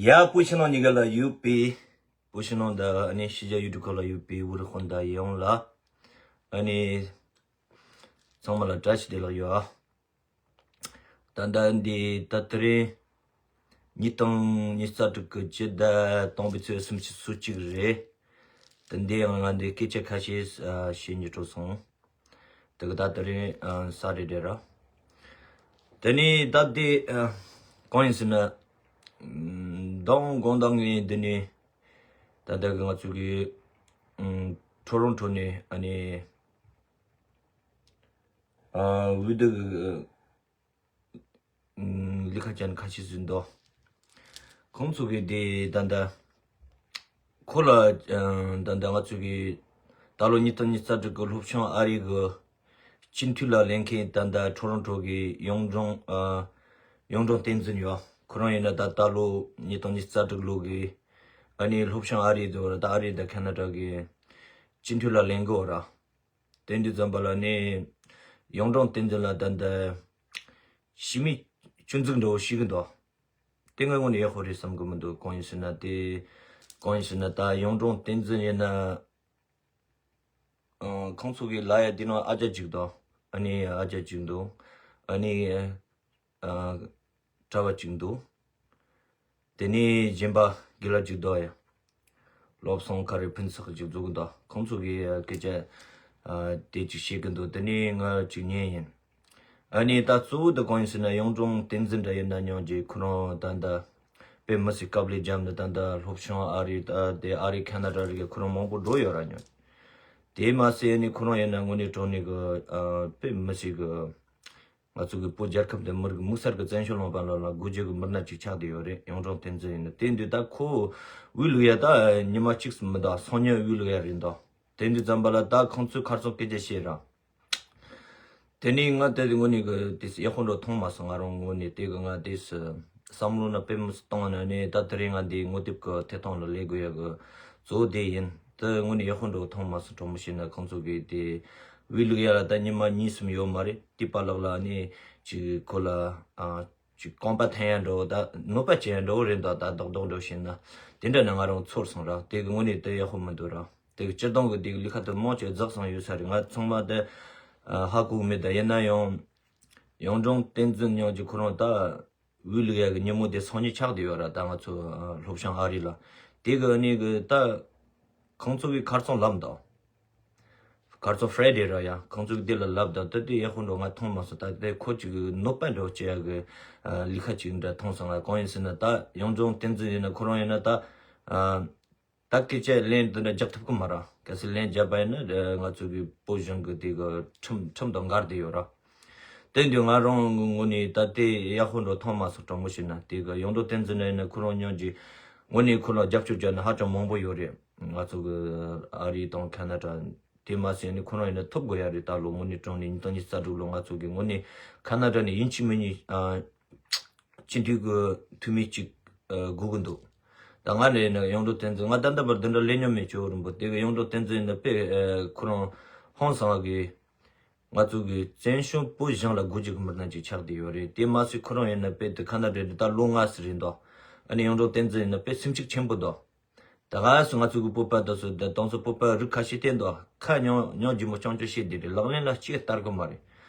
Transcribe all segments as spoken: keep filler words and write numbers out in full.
ཡ། བོད་ཕྱི་ནང་གཉིས་ཀ་ལ་ཡོད་པའི། བོད་ཕྱི་ནང་དང་ཨ་ནི་ཕྱི་རྒྱལ་ཡུལ་གྲུ་ཁག་ལ་ཡོད་པའི་བོད་རིགས་སྤུན་ཟླ་ཡོངས་ལ། ཨ་ནི་ཚང་མ་ལ་བཀྲ་ཤིས་བདེ་ལེགས་ཡོད་ཨ། ད་ལྟ་འདི་ད་དེ་རིང་ཉིས་སྟོང་ཉི་ཤུ་རྩ་དྲུག་གི་སྤྱི་ཟླ་དང་པོའི་ཚེས་སུམ་ཅུ་སོ་གཅིག་རེད། དེ་འདི་ཡང་ང་འདི་སྐད་ཆ་ཁ་ཤས་ཨ་བཤད་སྙིང་བྲོ་སོང་། དེ་གི་ད་དེ་རིང་ཨ་ས་རེད་རེད་ར། དེ་ནི་ད་འདི་ཨ་གང་ཡིན་ཟེར་ན། ཨམ། མདང་དགོང་དག་ངས་འདི་ནས་ད་ལྟ་གི་ང་ཚོ་གི་ཨམ། ཊོ་རོན་ཊོ་ནས་ཨ་ནི་ཨ་བོད་དུ་གི་ཨམ། ལི་ཁ་ཅན་ཁ་ཤས་ཟིན་ཏོ། ཁོང་ཚོ་གི་དེ་ད་ལྟ་ཁོ་ལ་ཨ་ད་ལྟ་ང་ཚོ་གི་ད་ལོ་ཉིས་སྟོང་ཉི་ཤུ་རྩ་དྲུག་གི་ལྷོ་བྱང་ཨ་རི་གི་སྤྱི་འཐུས་ལ་ལེན་མཁན་ད་ལྟ་ཊོ་རོན་ཊོ་གི་གཡུང་དྲུང་ཨ་གཡུང་དྲུང་བསྟན་འཛིན་ཡོད། ཁོ་རང་ཡིན་ན་ད་ད་ལོ་ཉིས་སྟོང་ཉི་ཤུ་རྩ་དྲུག་ལོ་གི་ཨ་ནི་ལྷོ་བྱང་ཨ་རི་དུ་ད་ཨ་རི་དང་ཁ་ན་ཌ་གི་སྤྱི་འཐུས་ལ་ལེན་གི་ཡོད་ར། དེ་འདི་ཙམ་པ་ལ་ནི་གཡུང་དྲུང་བསྟན་འཛིན་ལ་ད་ལྟ་ཕྱི་མི་སྐྱོན་འཛུགས་འདྲ་བོ་ཞིག་གི་འདུག་དེ་ངའི་ངོས་ནས་ཡག་པོ་རེད་བསམ་གི་མི་འདུག་གང་ཡིན་ཟེར་ན་དེ། གང་ཡིན་ཟེར་ན་ད་གཡུང་དྲུང་བསྟན་འཛིན་ཡིན་ན། ཨ། ཁོང་ཚོ་གི་ལ་ཡ་དེ་ནང་ཨ་ཅག་གཅིག་འདུག་ཨ་ནི་ཨ་ཅག་གཅིག་འདུག་ཨ་ནི་ཨ་གྲྭ་པ་གཅིག་འདུག་དེ་ནས་གཞན་པ་དགེ་ལགས་གཅིག་འདུག་ཡ། བློ་བཟང་ག་རེ་ཕུན་ཚོགས་གཅིག་འཛུགས་འདུག་ཁོང་ཚོ་གི་སྐད་ཆ་ཨ་དེ་གཅིག་བཤད་གི་འདུག་དེ་ནས་ང་གཅིག་ཉན་ཡིན། ཨ་ནི་ད་གཙོ་བོ་དེ་གང་ཡིན་ཟེར་ན་གཡུང་དྲུང་བསྟན་འཛིན་འདྲ་ཡིན་ན་སྙམ་གྱི་ཁོ་རང་ད་ལྟ་དཔེ་མི་སྲིད་དཀའ་ལས་བརྒྱབ་ནས་ད་ལྟ་ལྷོ་བྱང་ཨ་རི་ད་དེ་ཨ་རི་ཁ་ན་ཌ་རིགས་ཁོ་རང་མང་པོ་འགྲོ་ཡོད་ར་སྙམ། དེ་མ་ཟད་ནི་ཁོ་རང་ཡིན་ན་དངོས་གནས་དྲང་གནས་གི་ཨ་དཔེ་མི་སྲིད་གི་ང་ཚོ་གི་བོད་རྒྱལ་ཁབ་འདི་མི་རིགས་དམིགས་བསལ་གི་བཙན་བྱོལ་ལུང་པ་ལ་ལ་དགོས་རྒྱུ་གི་མི་སྣ་ཅིག་ཆགས་བསྡད་ཡོད་རེད། གཡུང་དྲུང་བསྟན་འཛིན་ཡིན་ན་དེ་འདི་ད་ཁོ་དབུས་ལུགས་ཡ་ད་ཉི་མ་གཅིག་སུ་མི་ད་སང་ཉིན་དབུས་ལུགས་ཡ་རེད་འདུག་དེ་འདི་ཙམ་པ་ལ་ད་ཁོང་ཚོས་ཁ་རྩང་སྐད་ཆ་བཤད་ར། དེ་ནས་ང་དེ་དངོས་གནས་གི་དེ་ཡག་པོ་འགྲོ་མཐོང་མ་སོང་། ང་རང་ངོས་ནས་དེ་གི་ང་དེ་སུ་བསམ་བློ་ན་དཔེ་མི་སྲིད་གཏོང་ན་ནས་ད་དེ་རིང་ང་འདི་ངོ་དེབ་གི་ཐད་གཏོང་ལ་ལས་དགོས་ཡ་གི་གཙོ་བོ་དེ་ཡིན། དེ་དངོས་གནས་ཡག་པོ་འགྲོ་མཐོང་མ་སོང་། དྲང་མོ་བཤད་ན་ཁོང་ཚོ་གི་དེ་དབུས་ལུགས་ཡ་ལ་ད་ཉི་མ་གཉིས་གསུམ་ཡོད་མ་རེད། དེ་པ་ལག་ལ་ནི་ཅིག་ཁོ་ལ་ཨ། ཅིག་རྐང་པ་འཐེན་ཡ་འགྲོ་ད་གནོད་པ་བྱེད་ཡ་འགྲོ་རེད་འདུག་ད་རྡོག་རྡོག་འགྲོ་བྱས་ན་དེ་འདྲ་ན་ང་རང་ཚོར་སོང་ར། དེ་གི་དངོས་གནས་དེ་ཡག་པོ་མི་འདུག་ར། དེ་གི་སྤྱིར་བཏང་གི་དེ་གི་ལི་ཁ་དེ་མང་ཆེ་རྫག་སོང་ཡོད་ས་རེད། ང་ཚང་མ་དེ་ཧ་གོ་མེད། ད་ཡིན་ན་ཡང་གཡུང་དྲུང་བསྟན་འཛིན་སྙམ་གྱི་ཁོ་རང་ད་དབུས་ལུགས་ཡ་གི་ཉིན་མོ་དེ་སང་ཉིན་ཆགས་བསྡད་ཡོད་ར། ད་ང་ཚོ་ལྷོ་བྱང་ཨ་རི་ལ་དེ་གི་གནས་གི་ད་ཁོང་ཚོ་གི་ཁ་རྩང་ལབ་འདུག་ཁ་རྩང་ཧྥ་རའི་ཌེ་ར་ཡ། ཁོང་ཚོས་འདི་ལ་ལབ་ད་ལྟ་དེ་ཡག་པོ་འགྲོ་ང་མཐོང་མ་སོང་། ད་ལྟ་ཁོ་ཅིག་གནོད་པ་འགྲོ་བྱེད་ཡ་གི་ལི་ཁ་ཅིག་འདྲ་མཐོང་སོང་། ང་གང་ཡིན་ཟེར་ན་ད་གཡུང་དྲུང་བསྟན་འཛིན་ཡིན་ན་ཁོ་རང་ཡིན་ན་ད་ད་སྐད་ཆ་ལན་འདི་འདྲ་རྒྱག་ཐུབ་གི་མ་ར། གལ་སྲིད་ལན་བརྒྱབ་པ་ཡིན་ན་ང་ཚོ་གི་བོད་གཞུང་གི་དེ་གི་ཁྲིམས་ཁྲིམས་དང་འགལ་བསྡད་ཡོད་ར། དེ་འདི་ང་རང་ངོས་ནས་ད་ལྟ་ཡག་པོ་འགྲོ་མཐོང་མ་སོང་། དྲང་མོ་བཤད་ན་དེ་གི་གཡུང་དྲུང་བསྟན་འཛིན་ཡིན་ན་ཁོ་རང་སྙམ་གྱི་ངོས་ནས་ཁོ་ལ་རྒྱབ་སྐྱོར་བྱས་ན་ཧ་ཅང་མང་པོ་ཡོད་རེད། ང་ཚོ་གི་ཨ་རི་དང་ཁ་ན་ཌ་དེ་མ་ཟད་ནི་ཁོ་རང་ཡིན་ན་ཐོབ་དགོས་ཡ་རེད། ད་ལོ་དངོས་གནས་དྲང་གནས་ཉིས་སྟོང་ཉི་ཤུ་རྩ་དྲུག་ལོ་ང་ཚོ་གི་དངོས་གནས་ཁ་ན་ཌ་ནས་ཡིན་གཅིག་མིན་གཉིས་ཨ་སྤྱི་འཐུས་ཀྱི་འཐུས་མི་གཅིག་ཨ་དགོས་ཀྱི་འདུག་ད་ང་ནས་ནི་གཡུང་དྲུང་བསྟན་འཛིན་ང་ད་ལྟ་བར་འདི་འདྲ་ལས་མྱོང་མེད། ཅོ་རིན་པོ་དེ་གི་གཡུང་དྲུང་བསྟན་འཛིན་ཡིན་ན་དཔེ་ཨ་ཁོ་རང་ཧང་སང་གི་ང་ཚོ་གི་བཙན་བྱོལ་བོད་གཞུང་ལ་དགོས་རྒྱུ་གི་མི་སྣ་ཅིག་ཆགས་བསྡད་ཡོད་རེད། དེ་མ་ཟད་ཁོ་རང་ཡིན་ན་དཔེ་དེ་ཁ་ན་ཌ་འདི་ད་ལོ་ལྔ་ཙམ་རེད་འདུག་ཨ་ནི་གཡུང་དྲུང་བསྟན་འཛིན་ཡིན་ན་དཔེ་སེམས་ཤུགས་ཆེན་པོ་འདུག་ད་ག་སུ་ང་ཚོ་གི་བོད་པ་དང་སུ་དེ་དང་སུ་བོད་པ་རིགས་ཁ་ཤས་བསྟན་འདུག་ཁ་ཉོ་ཉོ་རྒྱུ་མོ་ཅང་ཅང་བཤད་བསྡད་རེད། ལག་ལེན་ལ་ཅིག་བསྟར་གི་མ་རེད།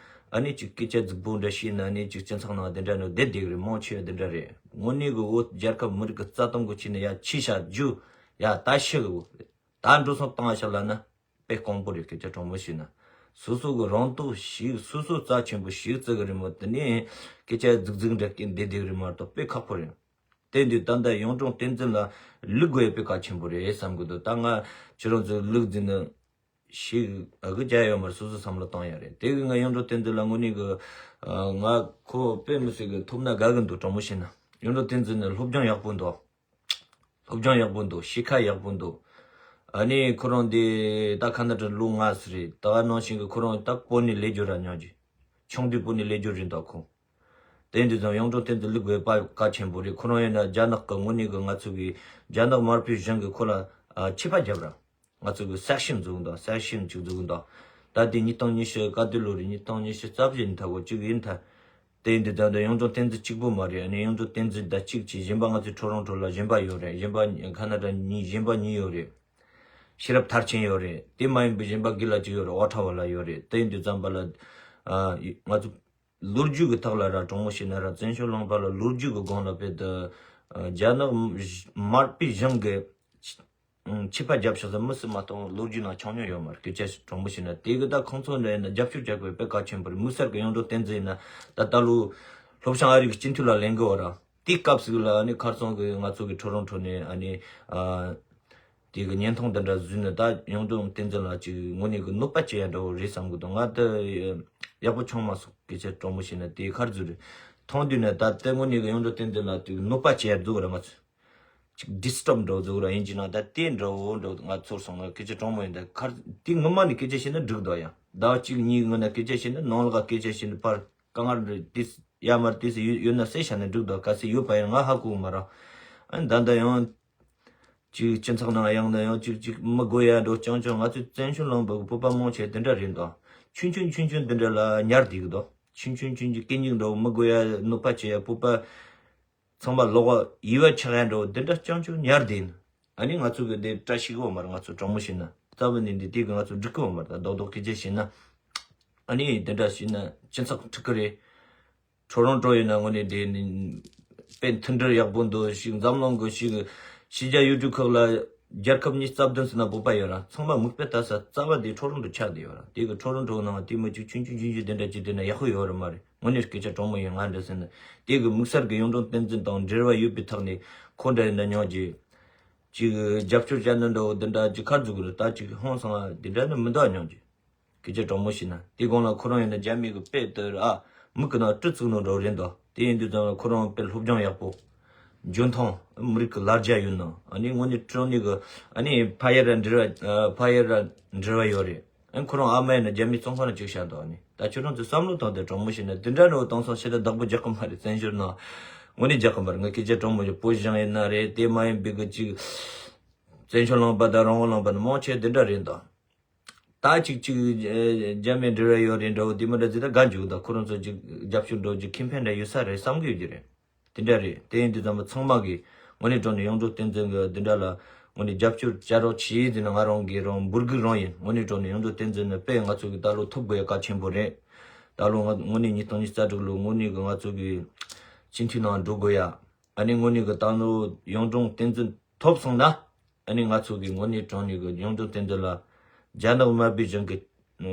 ཨ་ནི་ཅིག་སྐད་ཆ་རྫིག་པོ་འདྲ་བཤད་ན་ཨ་ནི་ཅིག་སྤྱི་ཚོགས་ནང་བསྡད་འདྲ་ནོ་བསྡད་བསྡད་གི་རེད། མང་ཆེ་བ་འདི་འདྲ་རེད། དངོས་གནས་གི་བོད་རྒྱལ་ཁབ་མི་རིགས་གི་རྩ་དོན་གི་ཆེད་ནས་ཡ་ཆི་བྱ་རྒྱུ་ཡ་ད་ཤི་གི་བོད་ད་འགྲོ་སོང་བཏང་བ་ཤ་ལ་ན། དཔེ་དཀོན་པོ་རེད། སྐད་ཆ་དྲང་མོ་བཤད་ན། སོ་སོ་གི་རང་སྟོབས་ཤིག་སོ་སོ་རྩ་ཆེན་པོ་ཤིག་བརྩི་གི་རེད་མོད། དེ་ནས་སྐད་ཆ་རྫིག་རྫིག་འདྲ་སྐད་འདེད་བསྡད་གི་རེད་མ་གཏོགས་དཔེ་ཁག་པོ་རེད། དེ་འདི་ད་ལྟ་གཡུང་དྲུང་བསྟན་འཛིན་ལ་ལུག་དགོས་ཡ་དཔེ་གལ་ཆེན་པོ་རེད་བསམ་གི་འདུག་ད་ང་ཁྱེད་རང་ཚོའི་ལུག་འཛིན་ནི་ ཞིག་ཨ་གི་རྒྱ་ཡོད་མར་སོ་སོ་བསམ་བློ་བཏང་ཡ་རེད། དེ་གི་ང་གཡུང་དྲུང་བསྟན་འཛིན་ལ་དངོས་གནས་གི་ང་ཁོ་དཔེ་མི་སྲིད་གི་ཐོབ་ན་དགའ་གི་འདུག་དྲང་མོ་བཤད་ན། གཡུང་དྲུང་བསྟན་འཛིན་ནི་སློབ་སྦྱོང་ཡག་པོ་འདུག་སློབ་སྦྱོང་ཡག་པོ་འདུག་གཤིས་ཀ་ཡག་པོ་འདུག་ཨ་ནི་ཁོ་རང་འདི་ད་ཁ་ན་ཌ་ལོ་ལྔ་ཙམ་རེད། ད་ག་ནང་བཞིན་གི་ཁོ་རང་ད་བོད་ནས་ལས་རྒྱུ་ར་ཉོ་རྒྱུ། ཆུང་དུས་བོད་ནས་ལས་རྒྱུ་རེད་འདུག་ཁོ། དེ་འདི་ཙམ་གཡུང་དྲུང་བསྟན་འཛིན་ལུག་དགོས་པ་གལ་ཆེན་པོ་རེད། ཁོ་རང་ཡིན་ན་རྒྱ་ནག་གི་དངོས་གནས་གི་ང་ཚོ་གི་རྒྱ་ནག་དམར་པོའི་གཞུང་གི་ཁོ་ལ་ཆད་པ་བརྒྱབ་ར། ང་ཚོ་གི་སེག་ཤན་འཛུགས་འདུག་སེག་ཤན་གཅིག་འཛུགས་འདུག་ད་དེ་ཉིས་སྟོང་ཉི་ཤུ་ག་དུས་ལོ་རེད། ཉིས་སྟོང་ཉི་ཤུ་རྩ་བཞི་ཡིན་ཐ་གོ་གཅིག་ཡིན་ཐ། དེ་འདི་ད་ད་གཡུང་དྲུང་བསྟན་འཛིན་གཅིག་པོ་མ་རེད། ཨ་ནི་གཡུང་དྲུང་བསྟན་འཛིན་ད་གཅིག་གཅིག་གཞན་པ་ང་ཚོའི་ཊོ་རོན་ཊོ་ལ་གཞན་པ་ཡོད་རེད། གཞན་པ་ཁ་ན་ཌ་གཉིས་གཞན་པ་གཉིས་ཡོད་རེད། ཤེས་རབ་མཐར་ཕྱིན་ཡོད་རེད། དེ་མ་ཡིན་པའི་གཞན་པ་གི་ལ་གཅིག་ཡོད་རེད། ཨོ་ཊ་ཝ་ལ་ཡོད་རེད། དེ་ཡིན་དུས་ཙམ་པ་ལ་ཨ་ང་ཚོ་ལོ་རྒྱུས་ཀྱི་ཐོག་ལ་ར་དྲང་མོ་བཤད་ན་ར་བཙན་བྱོལ་ལུང་པ་ལ་ལོ་རྒྱུས་ཀྱི་སྒང་ལ་དཔེ་དུ་རྒྱ་ནག་དམར་པོའི་གཞུང་གི་ཆད་པ་བརྒྱབ་ཤག་ཟེར་མི་སུ་མ་གཏོགས་ལོ་རྒྱུས་ནང་ཆགས་མྱོང་ཡོད་མ་རེད། སྐད་ཆ་དྲང་མོ་བཤད་ན། དེ་གི་ད་ཁོང་ཚོ་འདྲ་ཡིན་ན་རྒྱབ་སྐྱོར་རྒྱག་དགོས་དཔེ་གལ་ཆེན་པོ་རེད། དམིགས་བསལ་གི་གཡུང་དྲུང་བསྟན་འཛིན་ཡིན་ན་ད་ལྟ་ལོ་སློབ་སྦྱོང་ཨ་རི་གི་སྤྱི་འཐུས་ལ་ལེན་གི་ཡོད་ར། དེའི་སྐབས་སུ་ལ་ནི་ཁ་སང་གི་ང་ཚོ་གི་ཊོ་རོན་ཊོ་ནས་ཨ་ནི་ཨ་དེ་གི་བརྙན་ཐུང་འདི་འདྲ་བཟོས་ནས་ད་གཡུང་དྲུང་བསྟན་འཛིན་ལ་ཅིག་དངོས་གནས་གི་གནོད་པ་བྱེད་ཡ་འདྲ་བོ་རེད་བསམ་གི་འདུག་ང་ད་ཡག་པོ་བྱུང་མ་སོང་། སྐད་ཆ་དྲང་མོ་བཤད་ན་དེ་ཁར་ཟུར་རེད། མཐོང་དུས་ན་ད་ལྟ་དངོས་གནས་གི་གཡུང་དྲུང་བསྟན་འཛིན་ལ་དེ་གནོད་པ་བྱེད་ཡ་འདུག་ར། ང་ཚོ་ཅིག་ཌི་སི་ཊརབ་འདྲ་བོ་འདུག་ར། ཡིན་གྱི་ན་ད་དེ་འདྲ་བོ་འདྲ་བོ་ང་ཚོར་སོང་། ང་སྐད་ཆ་དྲང་མོ་ཡིན། ད་ཁར་དེ་ངོ་མ་ནས་སྐད་ཆ་བཤད་ན་འགྲིག་འདུག་ཡ། ཟླ་བ་གཅིག་གཉིས་སྔོན་ན་སྐད་ཆ་བཤད་ན་ནང་ལ་ག་སྐད་ཆ་བཤད་ན་ཕར་དཀའ་ངལ་རེད། དེ་ཡ་མར་དེ་སུ་ཡོད་ཡོད་ན་སེ་བྱ་ན་འགྲིག་འདུག་ག་སེ་ཡོད་པ་ཡིན་ང་ཧ་གོ་གི་མ་ར། ཨ་ནི་ད་ལྟ་ཡང་ཅིག་སྤྱི་ཚོགས་ནང་ཡང་ན་ཡང་ཅིག་ཅིག་མི་དགོས་ཡ་འགྲོ་རྐྱང་རྐྱང་། ང་ཚོའི་བཙན་བྱོལ་ལུང་པའི་བོད་པ་མང་ཆེ་དེ་འདྲ་རེད་འདུག་ཆུང་ཆུང་ཆུང་ཆུང་དེ་འདྲ་ལ་ཉར་བསྡད་གི་འདུག་ཆུང་ཆུང་ཆུང་ཆུང་སྐད་སྙིགས་འདྲ་བོ་མི་དགོས་ཡ་གནོད་པ་བྱེད་ཡ་བོད་པ་ཚང་མ་ལོག་ཡིད་བ་ཆགས་ཡ་འདྲ་བོ་འདི་འདྲ་རྐྱང་རྐྱང་ཉར་བསྡད་ཡིན། ཨ་ནི་ང་ཚོ་གི་འདི་བཀྲ་ཤིས་གོ་མར་ང་ཚོ་དྲང་མོ་བཤད་ན་རྩ་བ་ནས་འདི་དེ་གི་ང་ཚོ་འགྲིག་གི་ཡོད་མ་རེད། ད་རྡོག་རྡོག་སྐད་ཆ་བཤད་ན་ཨ་ནི་འདི་འདྲ་བཤད་ན་སྤྱི་ཚོགས་འཁྲུག་གི་རེད། ཊོ་རོན་ཊོ་ཡིན་ན་དངོས་གནས་འདི་ནི་དཔེ་མཐུན་སྒྲིལ་ཡག་པོ་འདུག་ཞིག་འཛམ་གླིང་གི་ཞིག་ཕྱི་རྒྱལ་ཡུལ་གྲུ་ཁག་ལ་རྒྱལ་ཁབ་ཉིས་རྩ་བདུན་ཟེར་ན་བོད་པ་ཡོད་ར། ཚང་མ་མིག་དཔེ་ལྟ་ས་རྩ་བ་འདི་ཊོ་རོན་ཊོ་ཆགས་བསྡད་ཡོད་ར། དེ་གི་ཊོ་རོན་ཊོ་ནང་དེ་མི་གཅིག་ཆུང་ཆུང་ཆུང་ཆུང་དེ་འདྲ་ཅིག་དེ་ན་ཡག་པོ་ཡོད་ར་མ་རེད། དངོས་གནས་སྐད་ཆ་དྲང་མོ་ཡིན། ང་འདྲ་ཟེར་ན་དེ་གི་དམིགས་བསལ་གི་གཡུང་དྲུང་བསྟན་འཛིན་དང་འབྲེལ་བ་ཡོད་པའི་ཐོག་ནས་ཁོ་འདྲ་ཡིན་ན་ཉོག་ཅིག་ཅིག་རྒྱབ་སྐྱོར་བྱ་ནི་འདྲ་བོ་འདི་འདྲ་ཅིག་ཁར་འཛུགས་གི་རེད། ད་ཅིག་ཧང་སང་ང་འདི་འདྲ་ནི་མི་འདུག་ཉོག་ཅིག་སྐད་ཆ་དྲང་མོ་བཤད་ན་དེ་གོང་ལ་ཁོ་རང་ཡིན་ན་རྒྱ་མི་གི་དཔེ་ལྟར་ཨ་མིག་གི་ནང་སྤྲི་བཙུགས་ནོ་འདྲ་བོ་རེད་འདུག་དེ་ཡིན་དུས་ཙམ་ལ་ཁོ་རང་དཔེ་སློབ་སྦྱོང་ཡག་པོ། འཇོན་ཐང་། མི་རིགས་ཀྱི་ལ་རྒྱ་ཡོད་ནོ། ཨ་ནི་དངོས་གནས་དྲང་གནས་ཀྱི་ཨ་ནི་ཕ་ཡུལ་ར་འབྲེལ་བ་ཨ་ཕ་ཡུལ་ར་འབྲེལ་བ་ཡོད་རེད། ཨ་ནི་ཁོ་རང་ཨ་མ་ཡིན་ན་རྒྱ་མིའི་བཙོན་ཁང་ལ་བཅུག་བཞག་འདུག་ཨ་ནི་ད་ཁྱོད་རང་ཚོས་བསམ་བློ་བཏང་སྟེ་དྲང་མོ་བཤད་ན་དེ་འདྲ་འདྲ་བོ་བཏང་སོང་ཞེ་དྲག་བདག་པོ་རྒྱག་གི་མ་རེད། བཙན་བྱོལ་ནང་དངོས་གནས་རྒྱག་གི་མ་རེད། ངས་སྐད་ཆ་དྲང་མོ་བཤད། བོད་གཞུང་ཡིན་ན་རེད། དེ་མ་ཡིན་པའི་གི་ཅིག་བཙན་བྱོལ་ལུང་པ་དང་རང་དབང་ལུང་པ་ནི་མང་ཆེ་དེ་འདྲ་རེད་འདུག་ད་ཅིག་ཅིག་ཨེ་རྒྱ་མི་འབྲེལ་བ་ཡོད་རེད་འདྲ་བོ་དེ་མི་འདྲ་ཟེར་ད་དགའ་འཇུག་ད་ཁོ་རང་ཚོ་ཅིག་རྒྱབ་སྐྱོར་འགྲོ་རྒྱུ་ཁེ་ཕན་འདྲ་ཡོད་ས་རེད་བསམ་གི་ཡོད་ཀྱི་རེད། དེ་འདྲ་རེད། དེ་ཡིན་དུས་ཙམ་པ་ཚང་མ་གིས་དངོས་གནས་དྲང་གནས་གཡུང་དྲུང་བསྟན་འཛིན་གི་འདི་འདྲ་ལ་དངོས་གནས་རྒྱབ་སྐྱོར་བྱ་རོགས་བྱེད་ཟེར་ན་ང་རང་གི་རང་འབོད་སྐུལ་རང་ཡིན། དངོས་གནས་དྲང་གནས་གཡུང་དྲུང་བསྟན་འཛིན་ནི་དཔེ་ང་ཚོ་གི་ད་ལོ་ཐོབ་དགོས་ཡ་གལ་ཆེན་པོ་རེད། ད་ལོ་ང་དངོས་གནས་ཉིས་སྟོང་ཉི་རྩ་དྲུག་ལོ་དངོས་གནས་གི་ང་ཚོ་གི་སྤྱི་འཐུས་ནང་འགྲོ་དགོས་ཡ། ཨ་ནི་དངོས་གནས་གི་ད་ལོ་གཡུང་དྲུང་བསྟན་འཛིན་ཐོབ་སོང་ན། ཨ་ནི་ང་ཚོ་གི་དངོས་གནས་དྲང་གནས་གི་གཡུང་དྲུང་བསྟན་འཛིན་ལ་རྒྱ་ནག་དམར་པོའི་གཞུང་གི་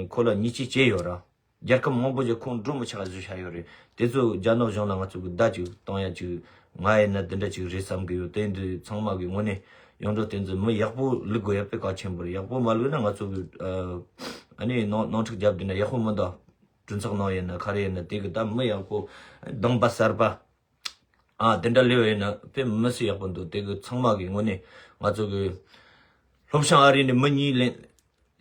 ཁོ་ལ་ཉེས་ཆད་བཅད་ཡོད་ར། རྒྱལ་ཁབ་མང་པོ་ཞིག་ཁོང་འགྲོ་མི་ཆོག་བཟོས་བཞག་ཡོད་རེད། དེ་ཚོ་རྒྱ་ནག་གཞུང་ལ་ང་ཚོ་གི་བརྡ་ཅིག་གཏོང་ཡ་ཅིག་ང་ཡིན་ན་འདི་འདྲ་ཅིག་རེད་བསམ་གི་ཡོད། དེ་འདི་ཚང་མ་གི་དངོས་གནས་གཡུང་དྲུང་བསྟན་འཛིན་མི་ཡག་པོ་བླུག་དགོས་ཡ་དཔེ་གལ་ཆེན་པོ་རེད། ཡག་པོ་མ་བླུག་ན་ང་ཚོ་གི་ཨ་ནི་ནང་ནང་འཁྲུག་རྒྱབ་བསྡད་ན་ཡག་པོ་མི་འདུག་གྲོས་ཚོགས་ནང་ཡིན་ན་ག་རེ་ཡིན་ན་དེ་གི་ད་མི་ཡག་པོ་གདམ་པ་གསར་པ། ཨ་དེ་འདྲ་ལས་བས་ན་དཔེ་མི་སྲིད་ཡག་པོ་འདུག་དེ་གི་ཚང་མ་གི་ངོས་ནས་ང་ཚོ་གི་སློབ་སྦྱོང་ཨ་རི་ནས་མི་གཉིས་ལེན་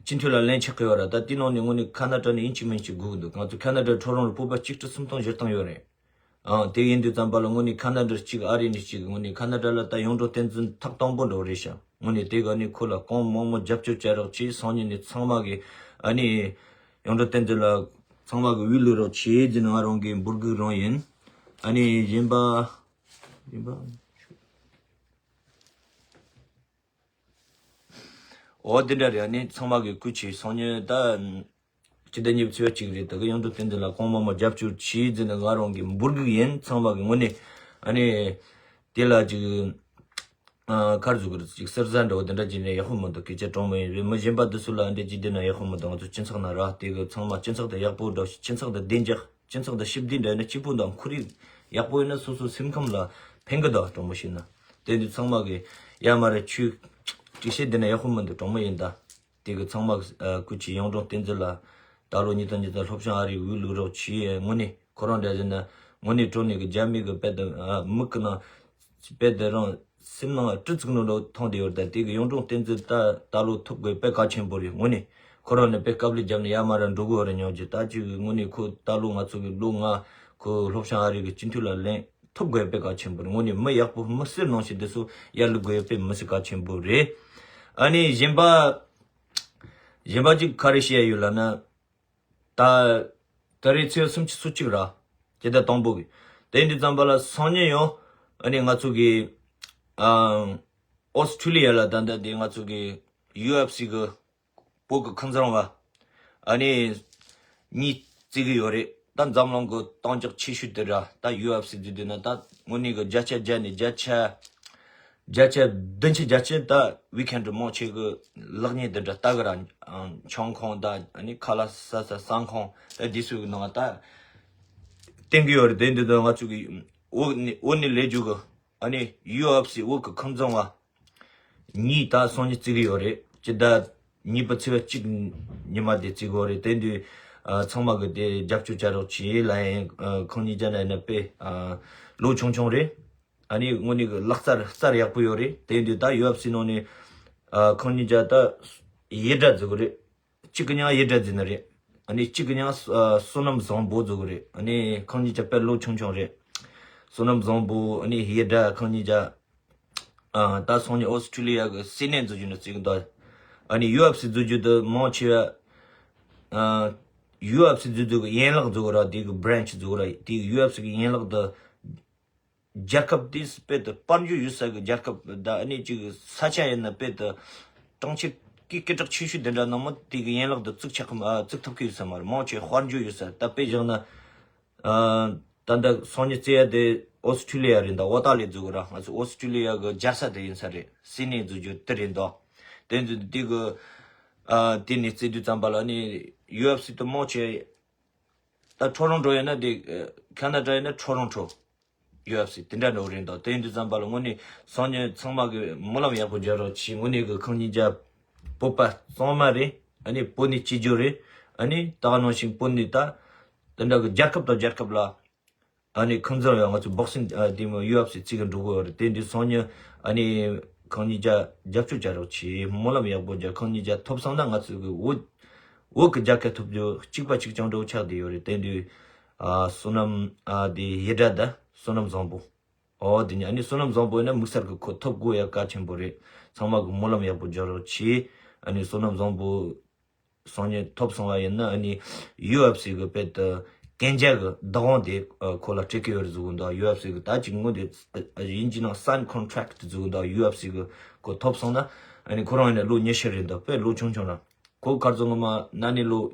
སྤྱི་འཐུས་ལ་ལན་ཆགས་ཀྱི་ཡོད་ར། ད་དེ་ནང་ནས་དངོས་གནས་ཁ་ན་ཌ་ནས་ཡིན་གཅིག་མིན་གཅིག་དགོས་ཀྱི་འདུག་ང་ཚོ་ཁ་ན་ཌ་ཁྲོ་རོང་ལ་བོད་པ་གཅིག་ཁྲི་སུམ་སྟོང་བཞི་སྟོང་ཡོད་རེད། ཨ་དེ་ཡིན་དུས་ཙམ་པ་ལ་དངོས་གནས་ཁ་ན་ཌ་གཅིག་ཨ་རི་ནས་གཅིག་དངོས་གནས་ཁ་ན་ཌ་ལ་ད་གཡུང་དྲུང་བསྟན་འཛིན་ཐག་དང་པོ་འགྲོ་རེད་ཤག་དངོས་གནས་དེ་ག་ནས་ཁོ་ལ་གང་མང་མང་རྒྱབ་སྐྱོར་བྱ་རོགས་བྱས་སང་ཉིན་ནས་ཚང་མ་གི་ཨ་ནི་གཡུང་དྲུང་བསྟན་འཛིན་ལ་ཚང་མ་གི་འོས་བླུག་རོགས་བྱས་ཟེར་ནས་ང་རང་གི་འབོད་སྐུལ་རང་ཡིན། ཨ་ནི་གཞན་པ། གཞན་པ། འོ་དེ་འདྲ་རེད། ཨ་ནི་ཚང་མ་གི་སྐུ་མཁྱེན། སང་ཉིན་ད་སྤྱི་ཟླ་གཉིས་པའི་ཚེས་པ་གཅིག་རེད། ད་གི་གཡུང་དྲུང་བསྟན་འཛིན་ལ་གང་མང་མང་རྒྱབ་སྐྱོར་བྱས་ཟེར་ནས་ང་རང་གི་འབོད་སྐུལ་ཡིན། ཚང་མ་གི་ངོས་ནས་ཨ་ནི་དེ་ལ་ཅིག་ཨ་ཁར་ཟུག་གི་ཅིག་ཟུར་ཟ་འདྲ་བོ་དེ་འདྲ་བྱས་ན་ཡག་པོ་མི་འདུག་སྐད་ཆ་དྲང་མོ་ཡིན། རེད། མི་གཞན་པ་དེ་ཚོ་ལ་འདྲ་ཅིག་བསྡད་ན་ཡག་པོ་མི་འདུག་ང་ཚོ་སྤྱི་ཚོགས་ནང་ར་དེ་གི་ཚང་མ་སྤྱི་ཚོགས་དེ་ཡག་པོ་འདྲ་བོ་ཞིག་སྤྱི་ཚོགས་དེ་བདེ་འཇགས་སྤྱི་ཚོགས་དེ་ཞི་བདེ་འདྲ་ཡིན་ན་སྐྱིད་པོ་འདུག་ཁོར་ཡུག་ཡག་པོ་ཡིན་ན་སོ་སོ་སེམས་ཁམས་ལ་ཕན་གི་འདུག་དྲང་མོ་བཤད་ན། དེ་འདི་ཚང་མ་གི་ཡ་མ་རེད་ཆུ་ཅིག་བཤད་བསྡད་ན་ཡག་པོ་མི་འདུག་དྲང་མོ་ཡིན་ད། དེ་གི་ཚང་མ་སྐུ་མཁྱེན་གཡུང་དྲུང་བསྟན་འཛིན་ལགས། ད་ལོ་ཉིས་སྟོང་ཉི་ཤུ་རྩ་གཅིག་སློབ་སྦྱོང་ཨ་རིའི་དབུས་བླུག་རོགས་བྱས། དངོས་གནས་ཁོ་རང་འདྲ་ཟེར་ན་དངོས་གནས་དྲང་གནས་ཀྱི་རྒྱ་མི་གི་དཔེ་དེ་མིག་གི་ནང་དཔེ་དེ་རང་སེམས་ནང་སྤྲི་ཚིག་ནང་ལོག་མཐོང་བསྡད་ཡོད། ད་དེ་གི་གཡུང་དྲུང་བསྟན་འཛིན་ད་ད་ལོ་ཐོབ་དགོས་དཔེ་གལ་ཆེན་པོ་རེད། དངོས་གནས་ཁོ་རང་ནས་དཔེ་དཀའ་ལས་བརྒྱབ་ནས་ཡར་མར་འགྲོ་དགོས་རེད། སྙིང་རྗེ། ད་ཅིག་དངོས་གནས་ཁོ་ད་ལོ་ང་ཚོ་གི་ལོ་ལྔ་ཁོ་སློབ་སྦྱོང་ཨ་རི་གི་སྤྱི་འཐུས་ལ་ལེན་ཐོབ་དགོས་དཔེ་གལ་ཆེན་པོ་རེད། དངོས་གནས་མི་ཡག་པོ་མི་སེར་ནང་བཞིན་དེ་ཚོ་ཡར་བླུག་དགོས་དཔེ་མི་སྲིད་གལ་ཆེན་པོ་རེད། ཨ་ནི་གཞན་པ། གཞན་པ་གཅིག་ག་རེ་བཤད་ཡོད་ལབ་ན། ད་ད་རེས་ཚེས་སུམ་ཅུ་སོ་གཅིག་ར། དེ་ད་དང་པོ་གི། དེ་འདི་ཙམ་པ་ལ་སང་ཉིན་ཡང་ཨ་ནི་ང་ཚོ་གི་ཨ་ཨོ་སི་ཁྲུ་ལི་ཡ་ལ་ད་ལྟ་དེ་ང་ཚོ་གི་ཡུ་ཨེཕ་སི་གི་བོད་ཀྱི་ཁང་བཟང་བ་ཨ་ནི་གཉིས་བརྩི་གི་ཡོད་རེད། ད་འཛམ་གླིང་གི་གཏིང་རྒྱུག་ཆེ་ཤོས་དེ་ར། ད་ཡུ་ཨེཕ་སི་བརྩི་དུས་ན་ད་དངོས་གནས་གི་བརྒྱ་ཆ་བརྒྱ་ནས་བརྒྱ་ཆ་བརྒྱ་ཆ་བདུན་ཅུ་བརྒྱད་ཅུ་ད་ཝི་ཀེན་ཌི་མང་ཆེ་གི་ལེགས་ཉེས་འདི་འདྲ་ལྟ་གི་ར། ཨང་ཆང་ཁང་ད་ཨ་ནི་ཁ་ལག་ཟ་ས་ཟ་ཁང་ད་འདི་ཚོའི་ནང་ད་བསྟན་གི་ཡོད་རེད། དེ་འདི་ད་ང་ཚོ་གི་འོག་ནས་འོག་ནས་ལས་རྒྱུ་གི་ཨ་ནི་ཡུ་ཨེཕ་སི་འོག་གི་ཁང་བཟང་བ་གཉིས་ད་སང་ཉིན་བརྩི་གི་ཡོད་རེད། སྤྱི་ཟླ་གཉིས་པ་ཚེས་པ་གཅིག་ཉི་མ་དེ་བརྩི་གི་ཡོད་རེད། དེ་འདི་ཨ་ཚང་མ་གི་དེ་རྒྱབ་སྐྱོར་བྱ་རོགས་བྱེད་ལ་ཡང་ཨ་ཁང་གཉིས་ཀ་ན་ཡིན་ན་དཔེ་ཨ་ལོ་ཆུང་ཆུང་རེད། ཨ་ནི་དངོས་གནས་གི་ལག་རྩལ་རྩལ་ཡག་པོ་ཡོད་རེད། དེ་འདི་ད་ཡུ་ཨེཕ་སི་ནང་ནས་ཨ་ཁང་གཉིས་ཀ་ད་ཡི་དྲ་བརྩི་གི་རེད། གཅིག་གི་མིང་ཡི་དྲ་བརྩི་ནི་རེད། ཨ་ནི་གཅིག་གི་མིང་ཨ་བསོད་ནམས་བཟང་པོ་བརྩི་གི་རེད། ཨ་ནི་ཁང་གཉིས་ཀ་དཔེ་ལོ་ཆུང་ཆུང་རེད། བསོད་ནམས་བཟང་པོ་ཨ་ནི་ཡི་དྲ་ཁང་གཉིས་ཀ་ཨ་ད་སང་ཉིན་ཨོ་སི་ཁྲུ་ལི་ཡ་གི་སིད་ནི་འཛུལ་རྒྱུ་ནས་བརྩི་གི་འདུག་ཨ་ནི་ཡུ་ཨེཕ་སི་འཛུལ་རྒྱུ་དེ་མང་ཆེ་བ་ཨ་ཡུ་ཨེཕ་སི་འཛུལ་རྒྱུ་གི་ཡན་ལག་བརྩི་གི་ར། དེ་གི་བྷི་རན་ཆི་བརྩི་གི་ར། དེ་གི་ཡུ་ཨེཕ་སི་གི་ཡན་ལག་དེ་རྒྱལ་ཁབ་དེ་དཔེ་དེ་དཔལ་འབྱོར་ཡོད་ས་གི་རྒྱལ་ཁབ་ད་ཨ་ནི་གཅིག་གི་ས་ཆ་ཡིན་ན་དཔེ་དེ་གྲངས་ཆེ་གི་སྐད་གྲགས་ཆེ་ཤོས་དེ་འདྲ་ནང་མ་དེ་གི་ཡན་ལག་དེ་བརྩི་ཆོག་གི་ཨ་བརྩི་ཐུབ་ཀྱི་ཡོད་ས་མ་རེད། མང་ཆེ་དཔལ་འབྱོར་ཡོད་ས་ད་དཔེ་བཞག་ན། ཨ་ད་ལྟ་སང་ཉིན་བརྩི་ཡ་དེ་ཨོ་སི་ཁྲུ་ལི་ཡ་རེད་འདུག་ཨོ་ཏ་ལི་བརྩི་གི་ར། ང་ཚོ་ཨོ་སི་ཁྲུ་ལི་ཡ་གི་རྒྱལ་ས་དེ་ཡིན་ས་རེད། སིད་ནི་འཛུལ་རྒྱུ་དེ་རེད་འདུག་དེ་འདི་དེ་གི་ཨ་དེ་ནས་བརྩི་དུས་ཙམ་པ་ལ་ནི་ཡུ་ཨེཕ་སི་དེ་མང་ཆེ་ད་ཊོ་རོན་ཊོ་ཡིན་ན་དེ་ཨ་ཁ་ན་ཌ་ཡིན་ན་ཊོ་རོན་ཊོ་ཡུ་ཨེཕ་སི་དེ་འདྲ་འགྲོ་རེད་འདུག་དེ་ཡིན་དུས་ཙམ་པ་ལ་དངོས་གནས་སང་ཉིན་ཚང་མ་གི་སྨོན་ལམ་ཡག་པོ་རྒྱག་རོགས་བྱེད། དངོས་གནས་གི་ཁང་གཉིས་ཀ་བོད་པ་གཙང་མ་རེད། ཨ་ནི་བོད་ནས་སྐྱེས་རྒྱུ་རེད། ཨ་ནི་ད་ག་ནང་བཞིན་བོད་ནས་ད་དེ་འདྲ་གི་རྒྱལ་ཁབ་དང་རྒྱལ་ཁབ་ལ་ཨ་ནི་ཁང་བཟང་ཡང་ང་ཚོ་སྦོག་སིང་ཨ་དེ་མོ་ཡུ་ཨེཕ་སི་བརྩི་གི་འགྲོ་གི་ཡོད་རེད། དེ་འདི་སང་ཉིན་ཨ་ནི་ཁང་གཉིས་ཀ་རྒྱབ་སྐྱོར་བྱ་རོགས་བྱེད། སྨོན་ལམ་ཡག་པོ་རྒྱག་ཁང་གཉིས་ཀ་ཐོབ་སོང་ན་ང་ཚོ་གི་བོད་བོད་གི་རྒྱལ་ཁ་ཐོབ་རྒྱུ་གཅིག་པ་གཅིག་རྐྱང་འགྲོ་ཆགས་བསྡད་ཡོད་རེད། དེ་འདི་ཨ་བསོད་ནམས་ཨ་དེ་ཡི་དྲ་ད་བསོད་ནམས་བཟང་པོ། ཨོ་དེ་ནི་ཨ་ནི་བསོད་ནམས་བཟང་པོ་ཡིན་ན་དམིགས་བསལ་གི་ཁོ་ཐོབ་དགོས་ཡ་གལ་ཆེན་པོ་རེད། ཚང་མ་གི་སྨོན་ལམ་ཡག་པོ་རྒྱག་རོགས་བྱེད། ཨ་ནི་བསོད་ནམས་བཟང་པོ་སང་ཉིན་ཐོབ་སོང་བ་ཡིན་ན་ཨ་ནི་ཡུ་ཨེཕ་སི་གི་དཔེ་དེ་གན་རྒྱ་གི་བདག་དབང་དེ་ཨ་ཁོ་ལ་སྤྲད་ཀྱི་ཡོད་རེད་ཟེར་གི་འདུག་ཡུ་ཨེཕ་སི་གི་ད་ཅིག་དངོས་དེ་ཡིན་གྱི་ནང་སའིན་ཁོན་ཊེག་ཊི་ཟེར་གི་འདུག་ཡུ་ཨེཕ་སི་གི་ཁོ་ཐོབ་སོང་ན་ཨ་ནི་ཁོ་རང་ཡིན་ན་ལོ་ཉི་ཤུ་རེད་འདུག་དཔེ་ལོ་ཆུང་ཆུང་ར། ཁོ་གར་ཚོ་ངོ་མ་ན་ནི་ལོ་